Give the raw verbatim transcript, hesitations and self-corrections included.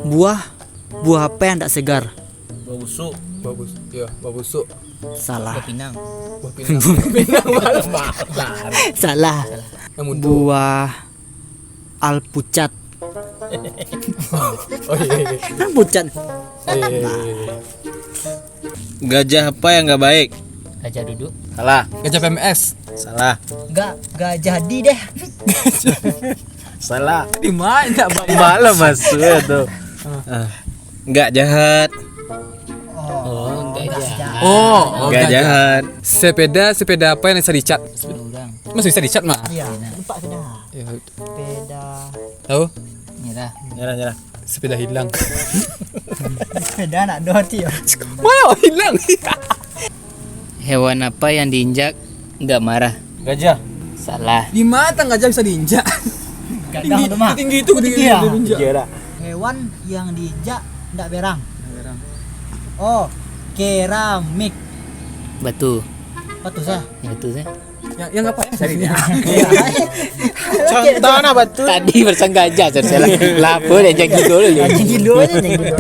Buah, buah apa yang tak segar? Babusuk. Bagus. Ya, babusuk. Salah. Pinang. Buah pinang. Buah pinang malam. Salah. Yang mutu. Buah alpucat. Oh iya iya. Alpucat. Iya iya iya. Gajah apa yang nggak baik? Gajah duduk. Salah. Gajah P M S. Salah. Enggak, gak jadi deh. Salah. Di mana tak baik? Malam masuk ya tuh. Ah. Nggak jahat. Oh, enggak jadi. Oh, oh Nggak jahat. Sepeda, sepeda apa yang bisa dicat? Orang. Masih bisa dicat mah. Iya, nampak sudah. Ya, Sepeda. Tahu? Nyerah. Nyerah nyerah. Sepeda hilang. Sepeda nak dua ti. Mana hilang? Hewan apa yang diinjak nggak marah? Gajah. Salah. Di mana gajah bisa diinjak? Gadang tu mah. Tinggi itu tinggi Iya. Diinjak. Iya lah. Hewan yang diinjak ndak berang. Oh, keramik. Batu. Apa tu sah? Yang itu sih. Yang yang apa ya? Cari dia. Contoh nah batu. Tadi bersengaja salah. Lapor dia jangan gitu dulu. Anjing gilo aja anjing gilo.